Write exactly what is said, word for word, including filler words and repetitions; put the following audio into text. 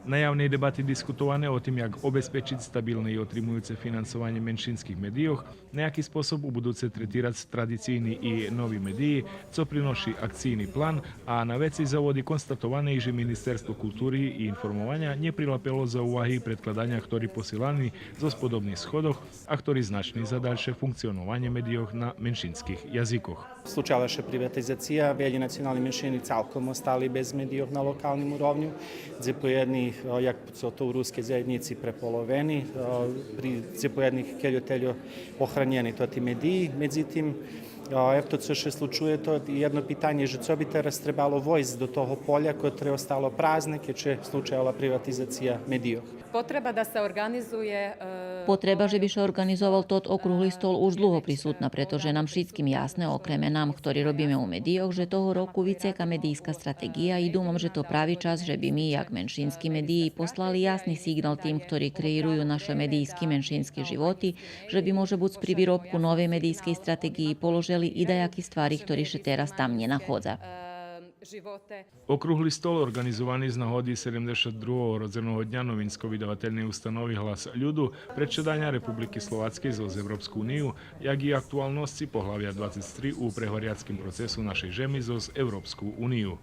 На явней дебати дискутоване о тим як обезпечиц стабилне и отримуюце финансованє меншинских медийох, на яки способ у будуце третирац традицийни и нови медиї, цо приноши акцийни план, а на вецей заводи констатоване и же Министерство култури и информованя нє прилапело за уваги предкладаня хтори посилани зоз подобних сходох, а хтори значни за дальше функционованє медийох на меншинских язикох. Случала ше приватизация, велї национални меншини цалком остали без медийох на локалним уровню, дзе поєдни, е, як цо то у рускей заєднїци, преполовени, е, при, дзе поєдних кельо-тельо охранєни тоти медиї. Медзитим, е, ето цо ше случує, то єдно питанє же цо би тераз требало войсц до того поля котре остало празне кед ше случаяла приватизация медийох. Потреба да се орґанизує, е, Потреба же би ше орґанизовал тот округли стол уж длуго присутна, прето же нам шицким ясне, окреме нам, хтори робиме у медийох, же того року вицека медийска стратеґия и думам же то прави час же би ми, як меншински медиї, послали ясни сиґнал тим хтори креирую нашо медийски меншински животи, же би, може буц, при виробку новей медийскей стратеґиї положели и даяки ствари хтори ше тераз там нє находза. Е, животе. Округли стол орґанизовани з нагоди седемдзешат другого родзеного дня Новинско-видавательней установи Глас люду, предшеданя Републики Словацкей зоз Европску унию, як и актуалносци поглавя двацец три у преговоряцким процесу нашей жеми зоз Европску унию.